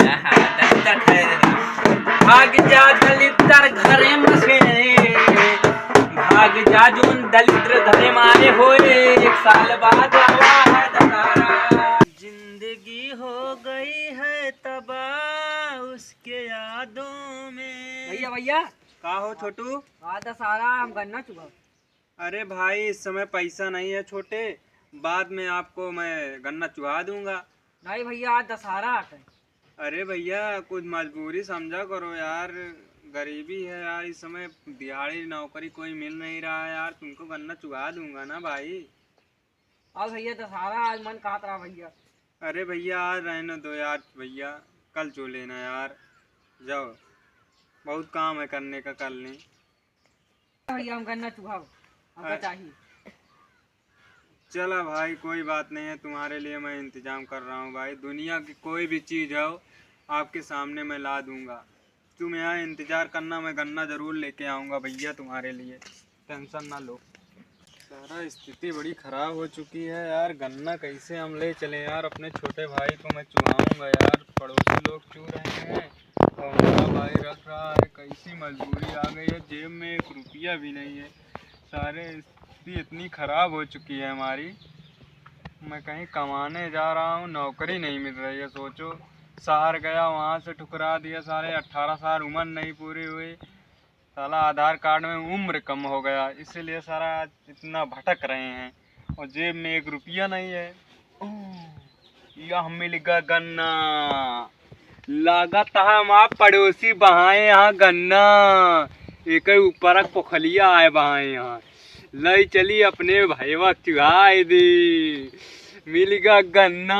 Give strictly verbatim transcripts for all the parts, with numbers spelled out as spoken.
आहा, दलिद्दर घरे में। भाग जा दलिद्दर घरे में से, भाग जा जोन दलिद्दर घरे में आए होए, एक साल बाद आवा है दशहरा। जिंदगी हो गई है तबाह उसके यादों में। भैया, भैया। का हो छोटू? आज दशहरा, हम गन्ना चुगाओ। अरे भाई, इस समय पैसा नहीं है छोटे, बाद में आपको मैं गन्ना चुहा दूंगा। नहीं भैया, आज दशहरा हटे। अरे भैया, कुछ मजबूरी समझा करो यार, गरीबी है यार, इस समय दिहाड़ी नौकरी कोई मिल नहीं रहा है यार, तुमको गन्ना चुहा दूंगा ना भाई। अब भैया, दशहरा आज मन कहत रहा भैया। अरे भैया, आज रहने दो यार भैया, कल चो लेना यार, जाओ, बहुत काम है करने का, कल नहीं। भैया, हम गन्ना चुहाओ, हमका अरे। चाहिए। चला भाई, कोई बात नहीं है, तुम्हारे लिए मैं इंतजाम कर रहा हूँ भाई। दुनिया की कोई भी चीज़ हो, आपके सामने मैं ला दूंगा। तुम यहाँ इंतजार करना, मैं गन्ना ज़रूर लेके आऊँगा भैया तुम्हारे लिए, टेंशन ना लो। सारा स्थिति बड़ी ख़राब हो चुकी है यार, गन्ना कैसे हम ले चलें यार, अपने छोटे भाई को मैं चुहाऊँगा यार, पड़ोसी लोग चू रहे हैं और हमारा भाई रख रहा है, कैसी मजबूरी आ गई है, जेब में एक रुपया भी नहीं है। सारे स्थिति इतनी ख़राब हो चुकी है हमारी, मैं कहीं कमाने जा रहा हूँ, नौकरी नहीं मिल रही है। सोचो, शहर गया, वहाँ से ठुकरा दिया, सारे अठारह साल उम्र नहीं पूरी हुई, साला आधार कार्ड में उम्र कम हो गया, इसीलिए सारा आज इतना भटक रहे हैं और जेब में एक रुपया नहीं है। यह मिल गया गन्ना। लागत है हमार पड़ोसी बहाए यहाँ गन्ना। एक ऊपर पोखलिया आए बहाए यहाँ। लई चली अपने भैया चुहाए दी। मिल गया गन्ना।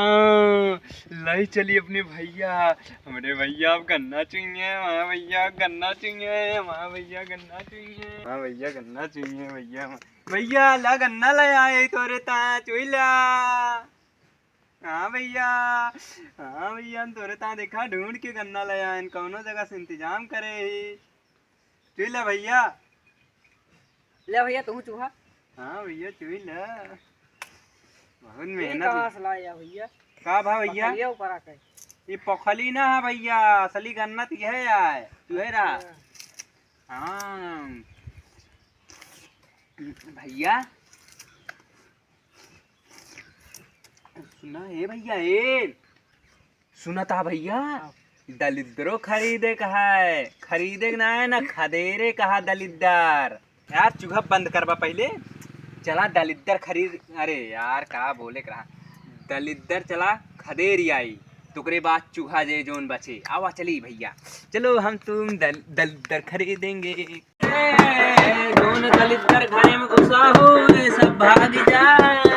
लई चली अपने भैया। हमरे भैया अब गन्ना चुइए, वहाँ भैया गन्ना चुइए, वहाँ भैया गन्ना चुइए, वहाँ भैया गन्ना चुइए, भैया, भैया ला गन्ना ले आए तोरे ता, चुइला। हाँ भैया, हाँ भैया, हम तोरे ता देखा ढूंढ के गन्ना ले आएन, कौनो जगह से इंतजाम करे ही। चुइला भैया। ले भैया, तू चुहा। हाँ भैया, चुइला। बहुत ये मेहनत कहाँ से लाया भैया? का भा भैया? पकड़िया ऊपर आके। ये पखली ना है भैया, असली गन्ना तो यह है, चुहेरा। अच्छा। हाँ। भैया, सुना है भैया, ए, सुना था भैया, हाँ। दलिद्दरो खरीदे का है, खरीदे के ना है ना, खदेरे का है दलिद्दर। यार, चुहा बंद करबा पहिले। चला दलिद्दर खरीद, अरे यार, का बोले के रहा, दलिद्दर चला खदेरी आई, तोकरे बाद चुहा जे जोन बचे। आवा चली भैया, चलो हम तुम दल-, दलिद्दर खरीदेंगे। ए, जोन दलिद्दर घरे में घुसा हो, ए सब भाग जाए।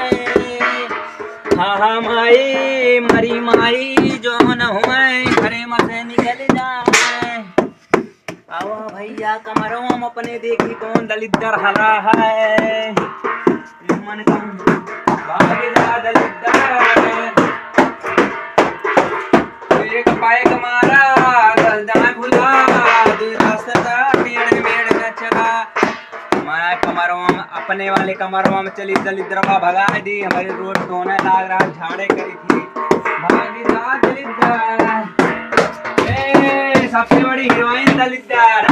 हा हा माई, मरी माई, जोन होए, घरे में से निकल जाए। आवा भैया, कमरवा में अपने देखी कौन दलिद्दर हला है। मन कम भाग जा दलिद्दर। एक पैक मारा, दस दाएं भुला, दू रास्ता था, टेढ़ मेढ़ न चला। हमारा कमरवा में, अपने वाले कमरवा में चली, दलिद्दरवा भगा दी। हमारी रोड धोने लाग रहा, झाड़े करी थी। भाग जा दलिद्दर। ए, सबसे बड़ी हीरोइन दलिद्दर।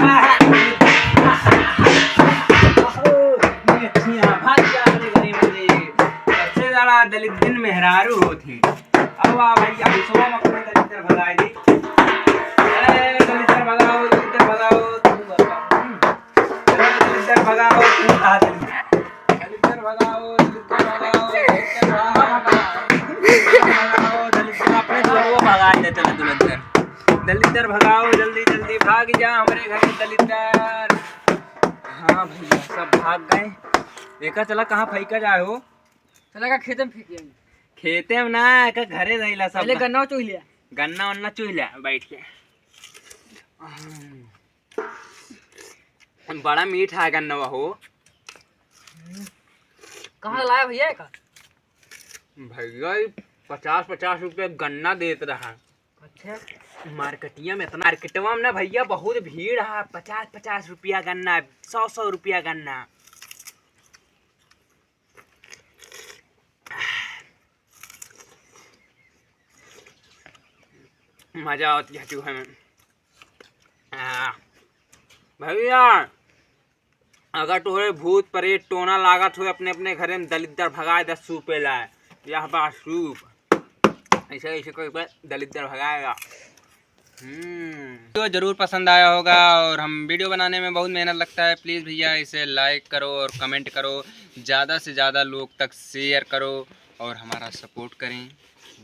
ये अच्छी है, भाग जा अपने घरे में। सबसे ज्यादा दलिद्दर मेहरारू होती। अब आ भैया, हम सोम अपने दलिद्दर भगाए दी। ए, दलिद्दर भगाओ, दलिद्दर भगाओ, तुम बताओ। हम्म। चलो, दलिद्दर भगाओ, तुम कहा दलिद्दर? दलिद्दर भगाओ, दलिद्दर भगाओ, दलिद्दर भगाओ। दलिद्दर अपने चोरवा भगाए देते ना दलिद्दर। दलिद्दर भगाओ, जल्दी, जल्दी भाग जा हमरे घर से दलिद्दर। हाँ भैया, सब भाग गए। एका चला कहाँ फेंका जाए हो? चला का खेते में फेंक आएंगे। खेते में ना, एका घरे रहिला सब। पहले गन्ना चुह लिया। गन्ना वन्ना चुह लिया, बैठ के। बड़ा मीठा है गन्ना हो। कहाँ लाया भैया का? भैया, ई पचास पचास रुपया गन्ना देत रहा। अच्छा। मार्केटिया में इतना, मार्केटवा में ना भैया, बहुत भीड़ है। पचास पचास रुपया गन्ना, सौ सौ रुपया गन्ना। मजा आवत है चूहे में। आ, भैया, अगर तोहरे भूत प्रेत टोना लागत हो, अपने अपने घरे में दलिद्दर भगाए, दस सूपे लाए। यह बा सूप। ऐसे ऐसे कोई कोई दलिद्दर भगाएगा। हम्म। तो जरूर पसंद आया होगा, और हम वीडियो बनाने में बहुत मेहनत लगता है। प्लीज़ भैया, इसे लाइक करो और कमेंट करो, ज़्यादा से ज़्यादा लोग तक शेयर करो और हमारा सपोर्ट करें।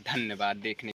धन्यवाद देखने